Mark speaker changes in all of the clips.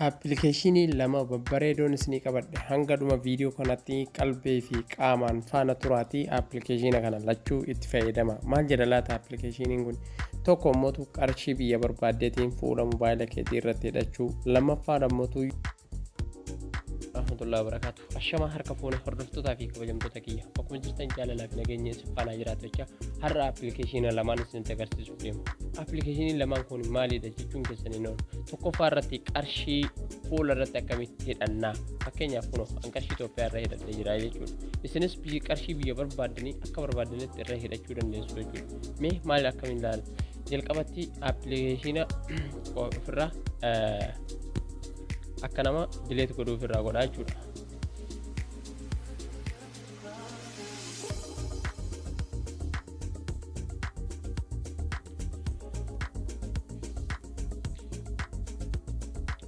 Speaker 1: Appilikeeshinii lama babbareedoon isinii qabadhe. Hanga dhuma viidiyoo kanatti qalbii fi qaamaan faana turaatii appilikeeshina kana lachuu itti fayyadama. Maal jedha laata appilikeeshiniin kun? Tokko immoo qarshii biyya barbaaddeetiin fuula mobaayila keetii irratti hidhachuu, lammaffaan ammoo rahmatullahi wabarakaatu. Ashamaa, harka fuune, hordoftootaa fi kabajamtoota kiyya, bakkuma jirtan jaalalaa fi nageenya isin faanaa jiraatu jecha, har'a appilikeeshina lamaan isinitti agarsiisuuf deema. Appilikeeshiniin lamaan kun maalidha jechuun keessan hin oolu. Tokkoffaa irratti qarshii fuula irratti akkamitti hidhannaa? Fakkeenyaaf, kunoo an qarshii Itoophiyaa irra hidhadhee jira jechuudha. Isinis biyya qarshii biyya barbaaddanii akka barbaaddanitti irra hidhachuu dandeessu jechuudha. Mee maal akkamiin ilaala? Jalqabatti appilikeeshina ofirraa akka nama delete godhuu ofirraa godhaa jechuudha.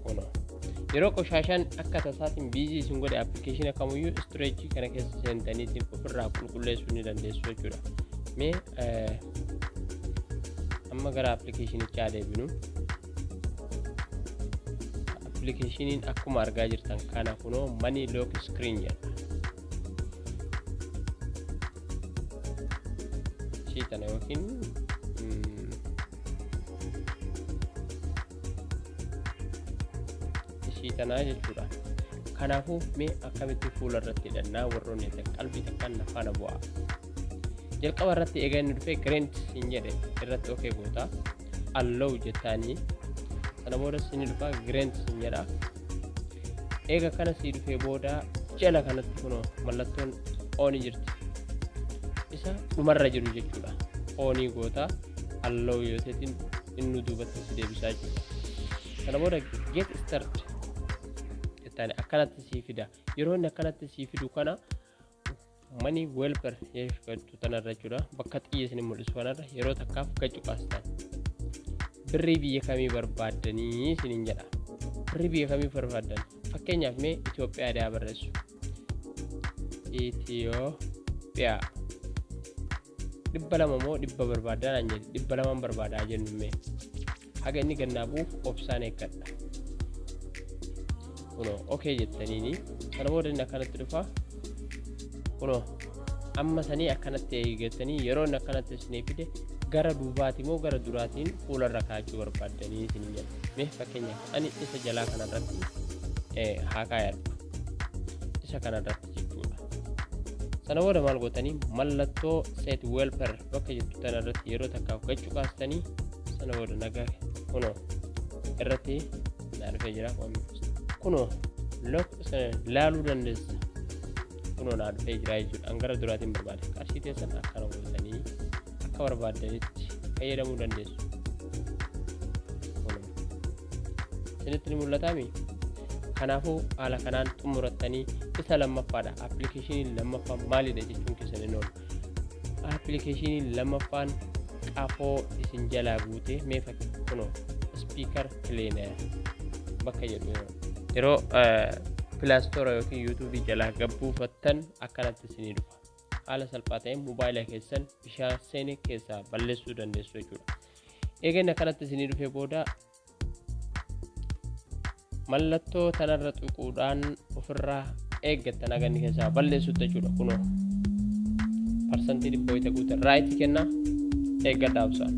Speaker 1: Kunoo. Yeroo qoshaashaan akka tasaatiin busy isin godhe, appilikeeshina kamiyyuu storage kana keessa seentaniitiin ofirraa qulqulleessuu ni dandeessu jechuudha. Mee amma gara appilikeeshinichaa deebinu. Appilikeeshiniin akkuma argaa jirtan kana kunoo Money Lock Screen jedha. Ishii tana yookiin ishii tanaa jechuudha. Kanaafuu mee akkamitti fuula irratti hidhannaa? Warroonni jettan, qalbii takkaan na faana bu'aa. Jalqaba irratti egaa inni dhufee grant siin jedhe irratti okay goota. Allow jettaanii sana booda siin dhufa, grant siin jedha. Eega kana sii dhufee booda jala kanatti kunoo mallattoon on jirti. Isa dhumarra jiru jechuudha. On goota, allow yoo ta'etiin inni duubatti si deebisaa jechuudha. Sana booda get start jettaani akkanatti sii fida. Yeroo inni akkanatti sii fidu kana money wallpaper jettu tanarra jechuudha. Bakka xiyya isin mul'isu kanarra yeroo takkaaf gacu qaastan. Birrii biyya kamii barbaaddanii isiniin jedha. Birrii biyya kamii barbaaddan? Fakkeenyaaf mee Itoophiyaa daa barreessu. Itoophiyaa. 200 moo 100 barbaadaa naan jedhe. 200n barbaadaa jennu. Mee haga inni gannaa bu'uuf obsaan eeggadha. Kunoo okay jettaniini sana booda inni akkanatti dhufa. Kunoo amma sanii akkanatti eeggattanii, yeroo inni akkanatti isinii fide gara duubaati moo gara duraatiin fuularra kaa'achuu barbaaddanii isinii jedha. Mee fakkeenyaaf ani isa jalaa kanarratti haa kaayadhu, isa kanarratti jechuudha. Sana booda maal gootanii? Mallattoo set wallpaper bakka jettu tanarratti yeroo takkaaf gachuu kaastanii, sana booda nagaa kunoo irratti naa dhufee jira. Kunoo lock laaluu dandeessa. Kunoo naa dhufee jira jechuudha. An gara duraatiin barbaade. Qarshii teessan akkana gootanii akka barbaaddanitti fayyadamuu dandeessu. Kunoo isinitti ni mul'ataami? Kanaafuu haala kanaan xumurattanii isa lammaffaadha. Appilikeeshinii lammaffaan maalidha jechuun keessan hin oolu. Appilikeeshinii lammaffaan qafoo isin jalaa guute, mee fakkii kunoo speaker cleaner bakka jedhu yeroo Play Store yookiin yuutuubii jalaa gabbuufattan akkanatti isinii dhufa. Haala salphaa ta'een mobaayila keessan bishaan seene keessaa balleessuu dandeessu jechuudha. Eega inni akkanatti isinii dhufee booda mallattoo tanarra tuquudhaan ofirraa eeggattan haga inni keessaa balleessutti jechuudha. Kunoo 100% wayita guute right kenna, eeggadhaa obsaan.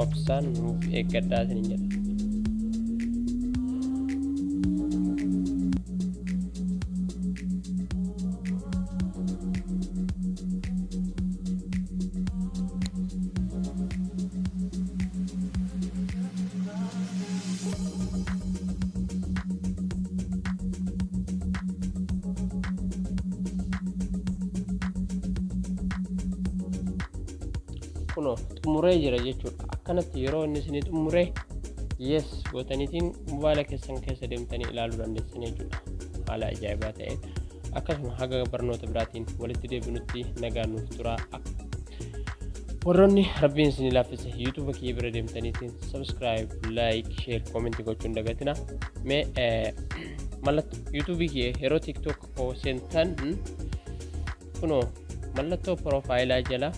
Speaker 1: Obsaan nuuf eeggadhaa isinin jedha. Kunoo xumuree jira jechuudha. Akkanatti yeroo inni isinii xumuree yes gootaniitiin mobaayila keessan keessa deemtanii ilaaluu dandeessan jechuudha. Haala ajaa'ibaa ta'een. Akkasuma haga barnoota biraatiin walitti deebinutti nagaan nuuf turaa. Warroonni rabbiin isinii laaffise yuutuuba kiyya bira deemtaniitiin subscribe, like, share, comment gochuun dagatina. Mee Mallattoo YouTubeii kiyya yeroo TikTok koo seentan kunoo mallattoo profileaa jala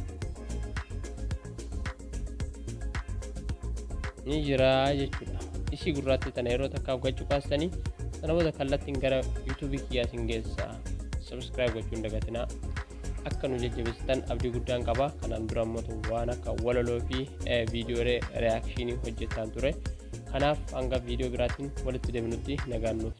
Speaker 1: ni jira jechuudha. Isii gurraattii tana yeroo takkaaf gachuu kaastanii, sana booda kallattiin gara YouTubeii kiyyaa isin geessa. Subscribe gochuun dagatinaa. Akka nu jajjabeessitan abdii guddaan qaba. Kanaan dura immoo waan akka walaloo fi viidiyoolee reactionii hojjetaan ture. Kanaaf hanga viidiyoo biraatiin walitti deebinutti nagaan nuuf